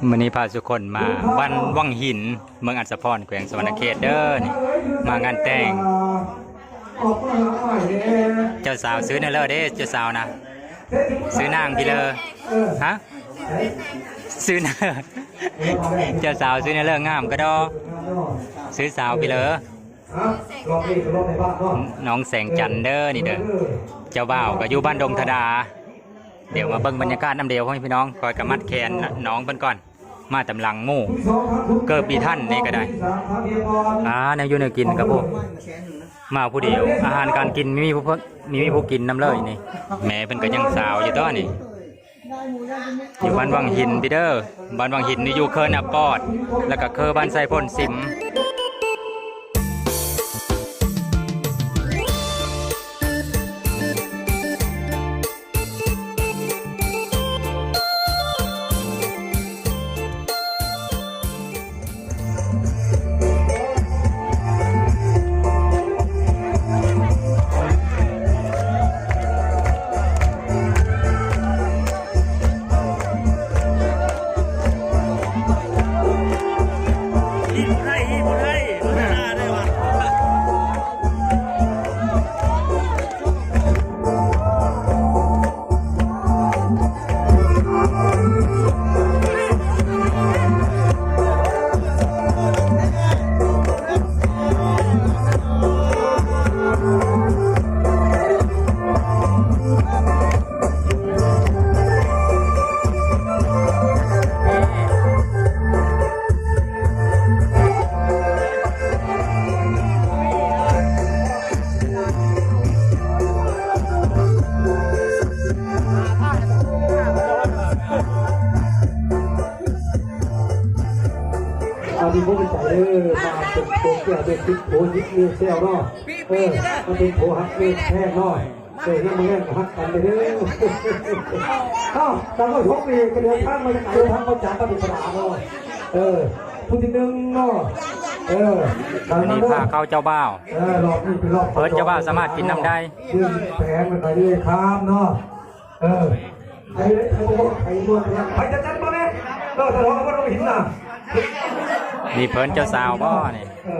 ມື້ນີ້ພາສູ່ຄົນມາບ້ານວັງຫີນ ເມືອງອັດສະພອນ ແຂວງສະຫວັນນະເຂດເດີ. ນີ້ມາງານແຕ່ງ ເຈົ້າສາວຊື່ແນວເລີເດ້ ເຈົ້າສາວນະ ຊື່ນາງພີເລີ ຮະ ຊື່ນາງ ເຈົ້າສາວຊື່ແນວເລີ ງາມກະດໍ ຊື່ສາວພີເລີ. ນ້ອງແສງຈັນເດີ ນີ້ເດີ ເຈົ້າບ່າວກະຢູ່ບ້ານດົງທະດາ. ດຽວມາເບິ່ງບັນຍາກາດນຳເດວ ພໍ່ແມ່ພີ່ນ້ອງ. ຂ້ອຍກະມັດແຂນນ້ອງເພິ່ນກ່ອນ ມາຕາມຫຼັງໝູ່ ເກີບບໍ່ທັນນີ້ກະໄດ້. ອ່າ ແນວຢູ່ແນວກິນກະບໍ່ ມາຜູ້ດຽວ ອາຫານການກິນມີຜູ້ ມີຜູ້ກິນນຳເລີຍນີ້. ແມ່ເພິ່ນກະຍັງສາວຢູ່ຕົວະນີ້. ຢູ່ບ້ານວັງຫີນພີເດີ ບ້ານວັງຫີນນີ້ຢູ່ເຄີນອາປອດ ແລ້ວກະເຄີບ້ານໄຊໂພນສິມ. ອັນນີ້ບໍ່ໄດ້ໃສ່ເດີ ມາເປັນໂຕແກ້ວເປັນຕິດໂຕຍິບເມແຊວເນາະ. ເອີ ມາເປັນໂຕຮັກເມແພງເນາະ. ເອີ ຍັງບໍ່ແລ້ງກະຮັກກັນເດີ. ເອົ້າ ຕາມວ່າໂຊກດີກະເດີນທາງມາຈາກໄກ ທາງມາຈາກປະເທດລາວເນາະ. ເອີ ຜູ້ທີໜຶ່ງເນາະ. ເອີ ອັນນີ້ພາເຂົ້າເຈົ້າບ່າວ. ເອີ ລອບນີ້ເປັນລອບ ເພິ່ນເຈົ້າບ່າວສາມາດກິນນຳໄດ້. ດຶງແປງໄປເລື້ອຍຂ້າມເນາະ. ເອີ ໃຜ ໃຜບໍ່ ໃຜບໍ່ ໃຜຈະຈັດບໍ່ແມ່ນ ເອີ ຕະຫຼອດບໍ່ຕ້ອງເຫັນໜ້າ. ນີ້ເພິ່ນເຈົ້າສາວບໍ່ນີ້? ເອີ.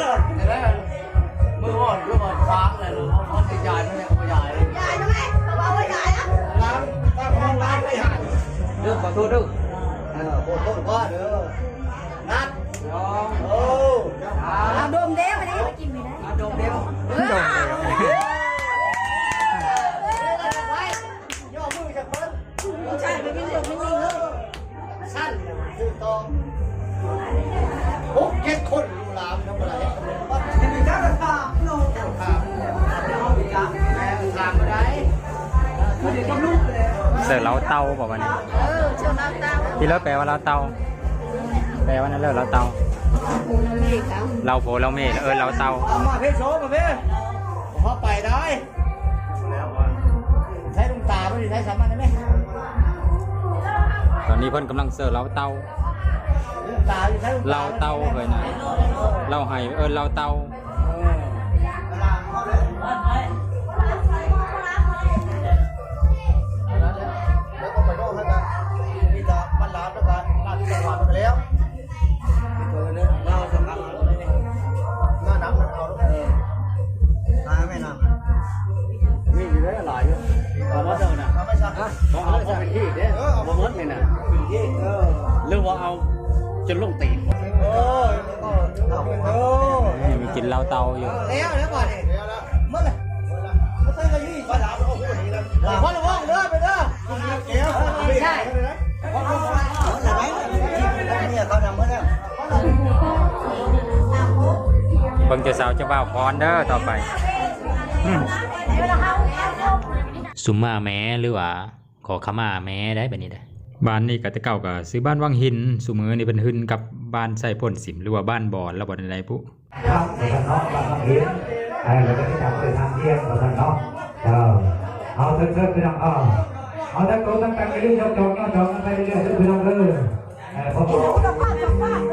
ມື້ອ່ອນຄືວ່າຄ້າງແຫຼະ ເນາະ ມັນຊິຢາຍ ມັນຍັງບໍ່ຢາຍເລີຍ. ຢາຍນະແມ່ ເຂົາວ່າບໍ່ຢາຍນະ. ລ້າງ ລ້າງຫ້ອງ ລ້າງໄປຫາ. ເດີ ຂໍໂທດເດີ. ເອີ ຂໍໂທດວ່າເດີ. ນັດ ສອງ ໂອ້ ເອົາດົມເດ້ ມານີ້ ກິນໄດ້ ເອົາດົມເດ້. ເອີ ດົມເດ້. ຍໍມືຈາກເພິ່ນ ໃຊ່ ໄປກິນສົມ ໄປກິນເລີຍ. ຊັ້ນ ຖືກຕ້ອງ ຫົກເຈັດຄົນຢູ່ລາວ ທຳມະດາ ເຮັດກັບເພິ່ນ ຖາມ ຖາມບໍ່ໄດ້. ເສີເຫຼົ້າເຕົ່າບໍ່ບັດນີ້? ເອີ ເສີເຫຼົ້າເຕົ່າ. ທີ່ເລີແປວ່າເຫຼົ້າເຕົ່າ ແປວ່ານັ້ນເລີ ເຫຼົ້າເຕົ່າ. ເຫຼົ້າຜົວເຫຼົ້າເມ ເອີ ເຫຼົ້າເຕົ່າ. ເອົາມາເພໂຊມາເພ ເຮົາໄປໄດ້. ໃຊ້ລຸງຕາບໍ່ໄດ້ໃຊ້ສາມັນໄດ້ໄໝ? ຕອນນີ້ເພິ່ນກຳລັງເສີເຫຼົ້າເຕົ່າ. ເຫຼົ້າເຕົ່າເອີຍນະ ເຫຼົ້າໄຫ ເອີ້ນເຫຼົ້າເຕົ່າ. ແລ້ວກໍໄປນອກຫັ້ນກະມີແຕ່ບ້ານລາວ ແລ້ວກະລາວທີ່ຈັງຫວັດມັນກະແລ້ວ ເອີ ເອົາສຳລັບເຮົານີ້ ໜ້າໜັກມັນເອົາ ເອີ ມາແມ່ນະ ມີຢູ່ເດ້ ຫຼາຍຢູ່ ເອົາໝົດເດີນະ ເອົາໄປຊະ ເອົາ ເອົາເປັນຮີດເດ້ ເອີ ເອົາ ບໍ່ໝົດນີ້ນະ ເປັນຮີດ ເອີ ຫຼືວ່າເອົາຈົນລົງຕີນ ເອີ ເອີ ມີກິນເຫຼົ້າເຕົ່າຢູ່ ເອົາແລ້ວ ແລ້ວບາດນີ້ ເອົາແລ້ວ ໝົດເລີຍ ບໍ່ໃສ່ກະຢູ່ ພອລະວັງເດີ ໄປເດີ ເບິ່ງເຈົ້າສາວເຈົ້າບ່າວກ່ອນເດີ ຕໍ່ໄປ ອືມ ສຸມມາແມ່ ຫຼືວ່າຂໍຂະມາແມ່ໄດ໋ ບາດນີ້ໄດ໋. ບ້ານນີ້ກະແຕ່ເກົ່າກະຊື່ບ້ານວັງຫີນ ຊຸມື້ນີ້ເພິ່ນຫຶ້ນກັບບ້ານໄຊໂພນສິມ ຫຼືວ່າບ້ານບອນ ແລ້ວບໍ່ໄດ້ໄດ້ປຸ ເນາະ ບ້ານນ້ອງເອງ ເອີ ແລ້ວກໍໄດ້ນຳໄປທາງທ່ຽງວ່າຊັ້ນເນາະ ເອີ ເອົາເຊີນໆ ພີ່ນ້ອງ ເອີ ເອົາຕັ້ງໂຕະຕັ້ງຕັງ ຢ່າລືມຍົກຈອງ ຍົກຈອງກັນໄປເລື້ອຍໆ ເດີພີ່ນ້ອງເດີ ເອີ ຂອບຄຸນ.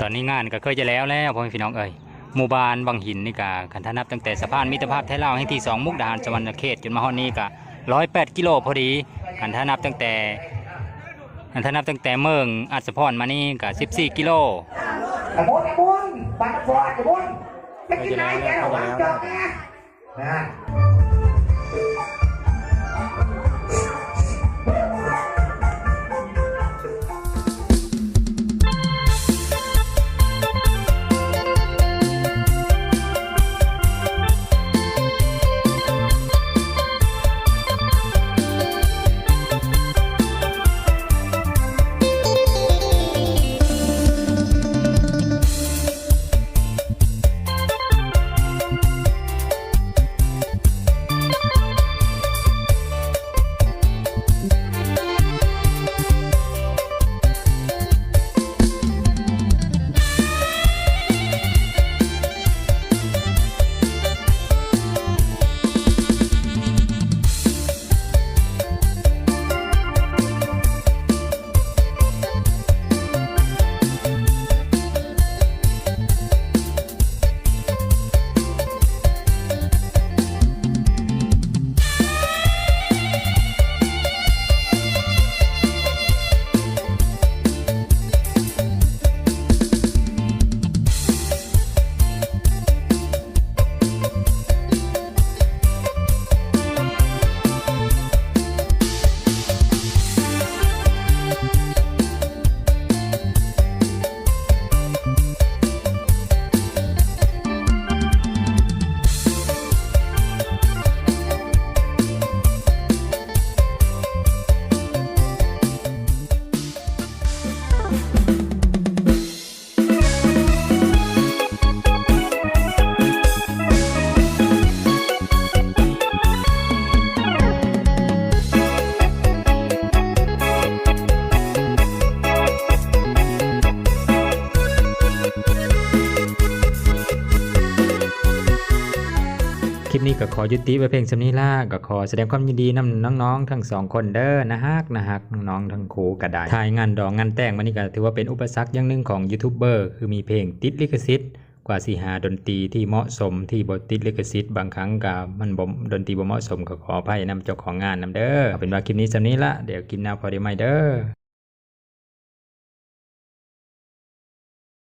ຕອນນີ້ງານກໍເກືອບຈະແລ້ວແລ້ວ ພໍ່ແມ່ພີ່ນ້ອງເອີຍ. ໝູ່ບ້ານວັງຫີນນີ້ກະ ຄັນຖ້ານັບຕັ້ງແຕ່ສະພານມິດຕະພາບໄທລາວແຫ່ງທີສອງ ມຸກດາຫານ ສະຫວັນນະເຂດ ຈົນມາຮອດນີ້ກະ ຮ້ອຍແປດກິໂລພໍດີ. ຄັນຖ້ານັບຕັ້ງແຕ່ ຄັນຖ້ານັບຕັ້ງແຕ່ເມືອງອັດສະພອນມານີ້ກະ ສິບສີ່ກິໂລ. ໄອ້ບຸນ ໄອ້ບຸນ ບັກບອດ ໄອ້ບຸນ ໄປກິນໄໝແກ້ວ ວາງຈອກແນ່. ນະ ຕ ນີ້ກໍຂໍຍຸຕິໄວ້ພຽງສ່ຳນີ້ລະ ກໍຂໍສະແດງຄວາມຍິນດີນຳນ້ອງໆທັງສອງຄົນເດີ ໜ້າຮັກ ໜ້າຮັກ ນ້ອງໆທັງຄູ່ກໍໄດ້. ຖ່າຍງານດອງງານແຕ່ງ ມື້ນີ້ກໍຖືວ່າເປັນອຸປະສັກຢ່າງໜຶ່ງຂອງຢູທູບເບີ ຄືມີເພງຕິດລິຂະສິດ. ກວ່າຊິຫາດົນຕີທີ່ເໝາະສົມ ທີ່ບໍ່ຕິດລິຂະສິດ ບາງຄັ້ງກໍມັນບໍ່ ດົນຕີບໍ່ເໝາະສົມ ກໍຂໍອະໄພນຳເຈົ້າຂອງງານນຳເດີ. ເອົາເປັນວ່າຄລິບນີ້ສ່ຳນີ້ລະ ດຽວຄລິບໜ້າພໍ້ໄດ້ໃໝ່ເດີ.